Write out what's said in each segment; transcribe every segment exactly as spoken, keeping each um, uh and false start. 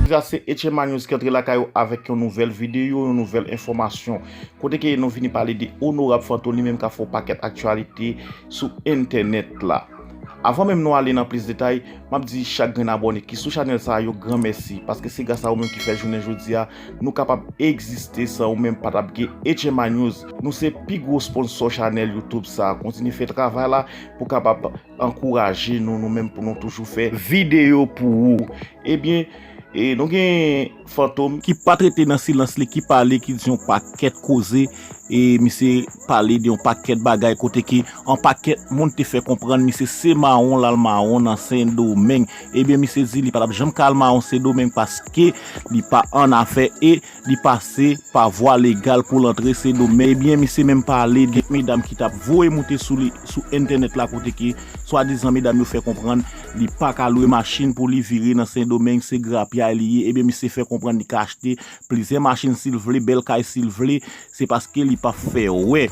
Jodi a se H M A News ki antre lakay ou avèk yon nouvèl videyo, yon nouvèl enfòmasyon. Kote ke nou vini pale de Onorab Fantom, li menm k ap fè yon pakèt aktyalite sou entènèt la. Avan menm nou ale nan plis detay, m ap di chak grenn abòne ki sou chanèl sa a yon gran mèsi, paske se gras a ou menm ki fè jounen jodi a nou kapab egziste, san ou menm pa t ap gen H M A News. Nou se pi gwo sponsò chanèl YouTube sa a. Kontinye fè travay la pou kapab ankouraje nou, nou menm pou nou toujou fè videyo pou ou. Ebyen, e, nou gen Fantom ki pa t rete nan silans li, ki pale, ki di yon pakèt koze. E misye pale de yon pakèt bagay kote ke yon pakèt moun te fè konprann misye se mawon, l al mawon nan Sendomeng. Ebyen, misye di li pa t ap janm ka al mawon Sendomeng paske li pa annafè e li pase pa vwa legal pou l antre Sendomeng. Ebyen, misye menm pale de medam ki t ap voye moute sou li sou entènèt la, kote ke swadizan medam yo fè konprann li pa ka lwe machin pou li vire nan Sendomeng, se grapyay li ye. Ebyen, misye fè konprann li ka achte plizyè machin si l vle, bèl kay si l vle, se paske li pa fè wè.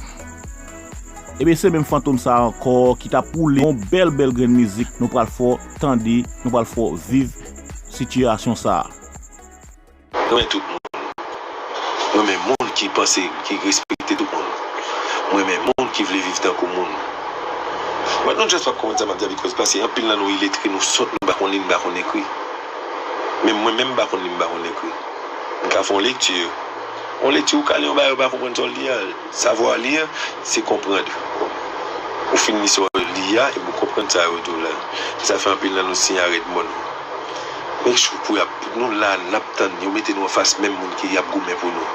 Ebyen, se menm Fantom sa a ankò ki t ap woule yon bèl, bèl grenn mizik. Nou pral fè w tande, nou pral fè w viv sitiyasyon sa a. Mwen renmen tout moun. Mwen renmen moun ki panse, ki respekte tout moun. Mwen renmen moun ki vle viv tankou moun. But nou just p ap konprann sa m ap di a, because pase anpil nan nou iletre, nou sòt, nou pa konn li, nou pa konn ekri. Men mwen menm, m pa konn li, m pa konn ekri. M ka fè yon lekti. Yon lekti, ou ka li yon bagay, ou pa konprann sa w li a. Savoir lire, c'est comprendre. Ou fin li sa w li a, epi ou konprann sa yo di w la. Sa fè anpil nan nou siyen a rèd mòn. Make sure pou y ap, nou la, n ap tann yo mete nou anfas menm moun ki ap goumen pou nou.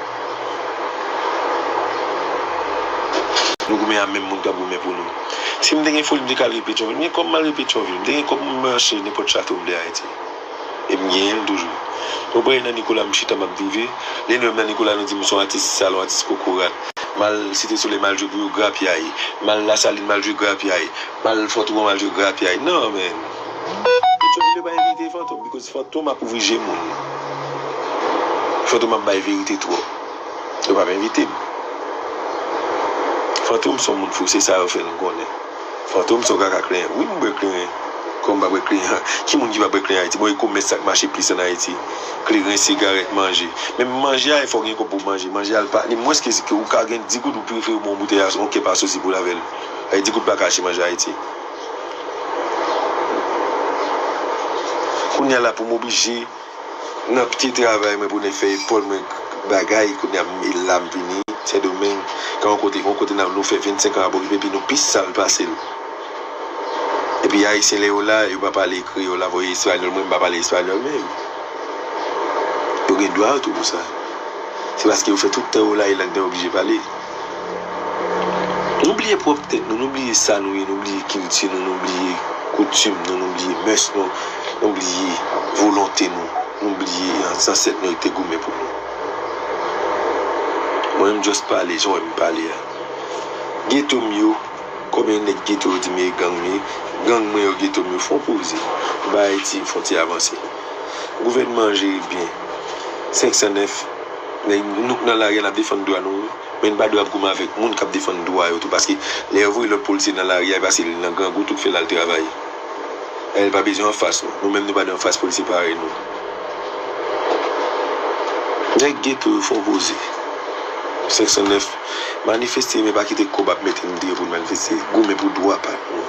Nou goumen a menm moun k ap goumen pou nou. Si m te gen foli, m te ka al Petyonvil. M gen kòb, m al Petyonvil. M te gen kòb, m mache nenpòt chato m vle Ayiti. E m genyen l toujou. Ou prè nan Nikola, m chita, m ap vive. Lè nou wè m nan Nikola, nou di m se yon atis sal, yon atis kokorat. M al Site Solèy, m al jwe pou yo grapyay. M al Lasalin, m al jwe grapyay. M al Fòtwouwon, m al jwe grapyay. Non, men. Petyonvil yo pa envite Fantom, because Fantom ap ouvri je moun. Fantom ap bay verite twòp. Yo p ap envite m. Fantom se yon moun fou, se sa yo fè nou konnen. Fantom se yon kaka kleren. Wi, m bwè kleren. Kòman m pa bwè kleren? Ki moun ki pa bwè kleren Ayiti? Bon, e komès sa k mache plis ann Ayiti. Kleren, sigarèt, manje. Men manje a, fò w gen kòb pou manje. Manje a, li pa, li mwens ke, ke ou ka gen dis goud, ou prefere w pran yon boutèy a, yon kèp asosi pou l avè l. Ay, dis goud pa ka achte manje Ayiti. Kounye a la, pou m oblije nan pye travay mwen pou nèg fè epòl mwen bagay, kounye a m la m vini Sendomeng, ka yon kote, yon kote n ap, nou fè vennsenk an ap okipe, epi nou pi sal pase l. Epi Ayisyen lè yo la, yo pa pale kreyòl la, voye espanyòl, mwen m pa pale espanyòl menm. Yo gen dwa yo tou pou sa. Se paske yo fè tout tan yo la, e lang nan yo oblije pale. Nou bliye pwòp tèt nou, nou bliye sa nou ye, nou bliye kilti nou, nou bliye koutim nou, nou bliye mès nou, nou bliye volonte nou, nou bliye zansèt nou yo te goumen pou nou. Mwen menm just pale, jan w wè m pale a. Geto m yo, konbyen nèg geto yo di m e gang m ye, gang mwen yo geto m yo, fè yon poze. Ba Ayiti fwontyè avanse. Gouvènman jere byen. Senk san nèf, nèg nou k nan lari a n ap defann dwa nou wi. Men n pa dwe ap goumen avèk moun k ap defann dwa yo tou, paske lè yo voye lòt polisye nan lari a, e paske li nan grangou tou k fè l al travay. Dayè l pa bezwen anfas nou. Nou menm nou pa dwe anfas polisye parèy nou. Nèg geto yo fè yon poze. Senk san nèf, manifeste, men pa kite kòb ap mete n deyò pou n manifeste. Goumen pou dwa pa nou.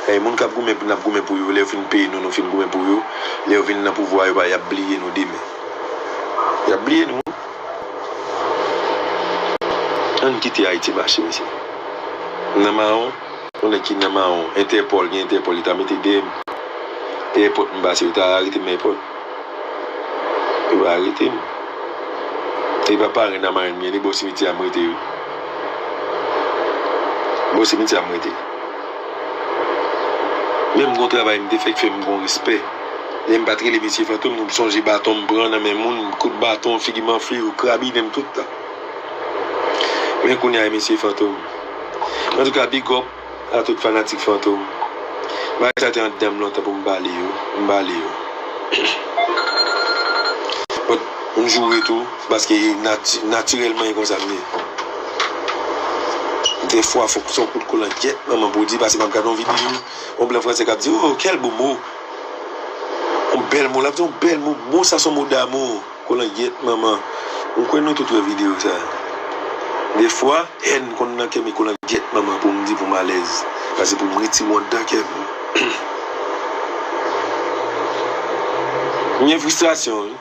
Dayè moun k ap goumen, n ap goumen pou yo, lè yo fin peye nou, nou fin goumen pou yo, lè yo vin nan pouvwa, yo pa, y ap bliye nou demen. Y ap bliye nou. Ann kite Ayiti mache, mesye. Nan mawon, yon nèg ki nan mawon, Entèpòl, gen Entèpòl, yo ta mete dèyè m. Èpòt m pase, yo ta arete m èpòt. Yo pa arete m. E pa parenn nan marenn m ye, ni bò simityè a m rete, wi. Bò simityè a m rete. Menm gon travay m te fè k fè m gon respè. Lè m pa t rele mesye Fantom, nou sonje baton m pran nan men moun, kout baton, figi m anfle, yo krabinen m tout tan. Men kounye a, mesye Fantom. Antouka, big up a tout fanatik Fantom. Bagay sa te anndan m lontan pou m pale yo. M pale yo. But, m joure tou, paske nati-, natirèlman e konsa m ye. Defwa, fòk se yon kout kolangyèt manman pou w di, paske m ap gade yon videyo, yon blan fransè k ap di, "Oh, quel beau mot!" Yon Bèl mo, l ap di yon bèl mo, mo sa se yon mo damou. Kolangyèt manman. M kwè nou tout wè videyo sa. Defwa, hèn konn nan kè m e kolangyèt manman pou m di pou m alèz. Pase pou m retire w anndan kè m. M gen fristrasyon, wi.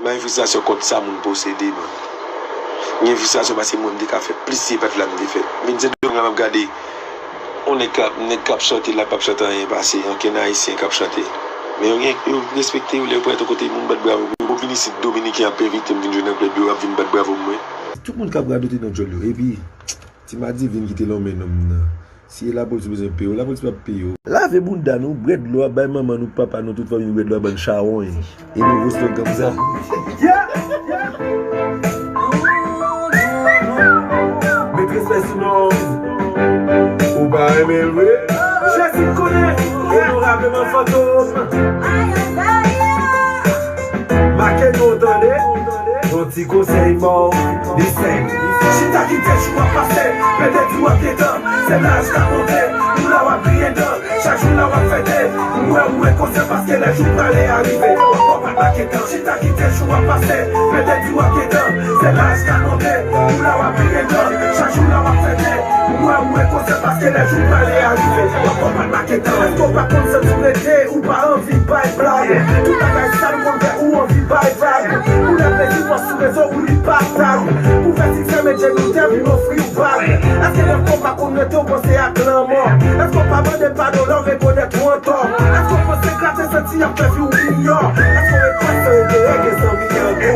M gen fristrasyon kont sa moun posede, man. M gen fristrasyon paske mwen, m te ka fè plis si se pa t la m te fè. Vin Sendomeng la, m ap gade yon nèg k ap, nèg k ap chante la, p ap chante anyen pase ankenn Ayisyen k ap chante. Men yo gen, yo respekte yo, lè yo parèt yon kote, moun bat bravo pou yo. Vin isit, Dominiken ap envite m vin jwe nan klèb yo, y ap vin bat bravo pou mwen. Tout moun k ap radote nan djòl yo. Epi, Ti Madivin ki te lonmen nonm nan. Si e lapolis bezwen peye w, lapolis p ap peye w. Lave bounda nou, bwè dlo a, bay manman nou, papa nou, tout fanmi nou bwè dlo a, bann chawony. E nouvo slogan sa. Met respè sou non. Ou pa renmen l vre? Jezi konnen, onorableman Fantom. Make nou tande. Yon ti konsèy ba w, li senp. Chita kite jou ap pase, pèdi di w ap gentan. Se laj k ap monte, ou la w ap griyen dan. Chak jou la w ap fete, m wè ou enkonsyan paske lè jou prale a rive. W ap konprann make tan. Chita kite jou ap pase, pèdi di w ap gentan. Se laj k ap monte, ou la w ap griyen dan. Chak jou la w ap fete, m wè ou enkonsyan paske lè jou prale a rive. W ap konprann make tan. Èske w pa konn sèl sou rete, ou pa anvi bay blag. Tout bagay sal konn fè ou anvi bay vag. Pou lè plezi pòs sou rezo ou li pa tag. Pou fè siksè met je nou tè vin ofri w vag. Èske lè fò pa konn rete w panse ak lanmò? Èske w pa mande padon lè w rekonèt ou antò? Èske w panse grate santi ap fè vi w miyò? Èske w ret kwè san enterè gen zanmi ankò?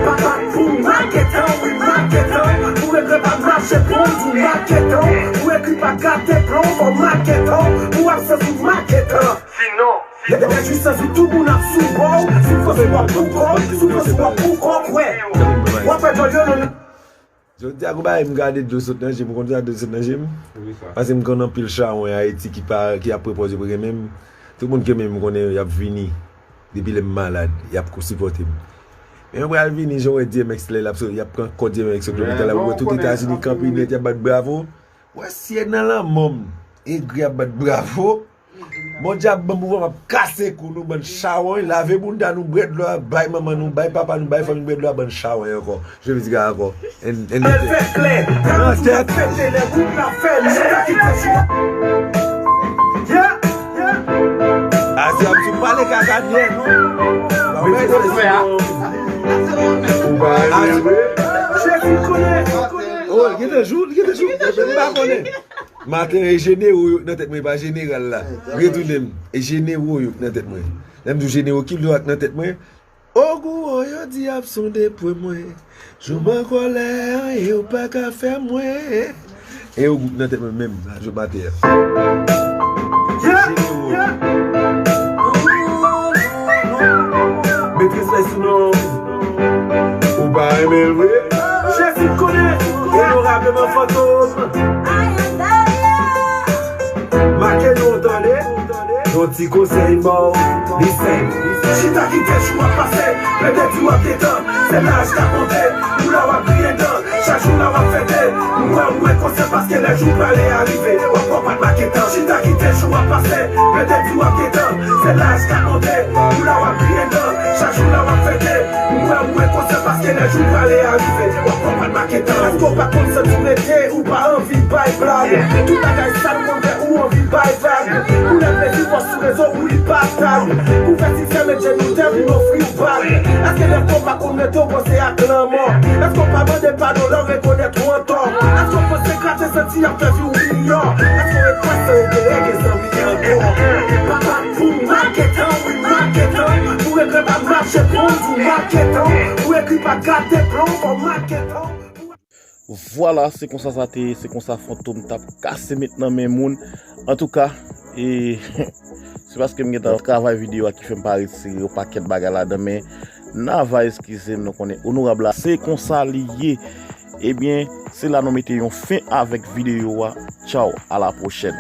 Papa pou maketan, wi maketan. Pou regrè pa mache pran w di w maketan. Pou ekri pa gate plan w fò maketan. Pou absans ou maketan. Sinon, lè jis sezi tout moun ap sou bò w, soufrans ou ap pou kò, soufrans ou ap pou kò, kwè. W ap fè djòl yo nan. Jodi a, gon bagay m gade dlo sot nan je m, ou konn sa dlo sot nan je m? Wi, sa. Paske m konn anpil chawony Ayiti ki pa, ki ap pran pòz yo pou renmen m. Tout moun ki renmen m, m konnen y ap vini. Depi lè m malad, y ap sipòte m. Men yo pral vini, jan w wè D M X lè l ap sot, y ap pran kò D M X sot lopital la, ou wè tout Etazini kanpe nèt, y ap bat bravo. Ou wè syèl nan lanmò m, egri ap bat bravo. Bondye ap ban m pouvwa, m ap kase kou nou, bann chawony, lave bounda nou, bwè dlo a, bay manman nou, bay papa nou, bay fanmi bwè dlo a, bann chawony ankò. Je me dis ankò. N, N, L fè klè, nan tèt. Fete lè gwoup la fè, nou ta kite chwa. Yeah, yeah. Azi ap sou pale kaka nyè, non? Ou pa renmen vre? Jezi konnen. Oh, li gentan jou, li gentan jou. M pa konnen. Maten, e jenero yo k nan tèt mwen, e pa jeneral la. Retounen m. E jenero yo k nan tèt mwen. Lè m di w jenero, ki lwa k nan tèt mwen? Ogou yo di ap sonde pwen mwen. Jou m an kòlè, anyen yo pa ka fè mwen. E ogou k nan tèt mwen menm, la, jou maten an. Jenero yo. Met respè sou non. Ou pa renmen l vre? Jezi konnen, onorableman Fantom. Make nou tande. Yon ti konsèy ba w, li senp. Chita kite jou ap pase, pèdi di w ap gentan. Se laj k ap monte, ou la w ap griyen dan. Chak jou la w ap fete, m wè ou enkonsyan paske lè jou prale a rive. W ap konprann make tan. Chita kite jou ap pase, pèdi di w ap gentan. Se laj k ap monte, ou la w ap griyen dan. Chak jou la w ap fete, m wè ou enkonsyan paske lè jou prale a rive. W ap konprann make tan. Èske w pa konn sèl sou rete, ou pa anvi bay blag. Tout bagay sal konn fè ou anvi bay vag. Pou lè plezi pòs sou rezo ou li pa tag. Pou fè siksè met je nou tè vin ofri w vag. Èske lè fò pa konn rete w panse ak lanmò? Èske w pa mande padon lè w rekonèt ou antò? Èske w panse grate santi ap fè vi w miyò? Èske w ret kwè san enterè gen zanmi ankò? Papa pou make tan, wi make tan. Pou regrè pa mache pran w di w make tan. Pou ekri pa gate plan w fò make tan. Vwala, se konsa sa te ye, se konsa Fantom t ap kase met nan men moun. Antouka, e, se paske m gentan travay videyo a ki fè m pa retire yon pakèt bagay ladan, men n a va eskize m, nou konnen onorab la. Se konsa li ye. Ebyen, se la nou mete yon fen avèk videyo a. Tchaw, a la pwochèn.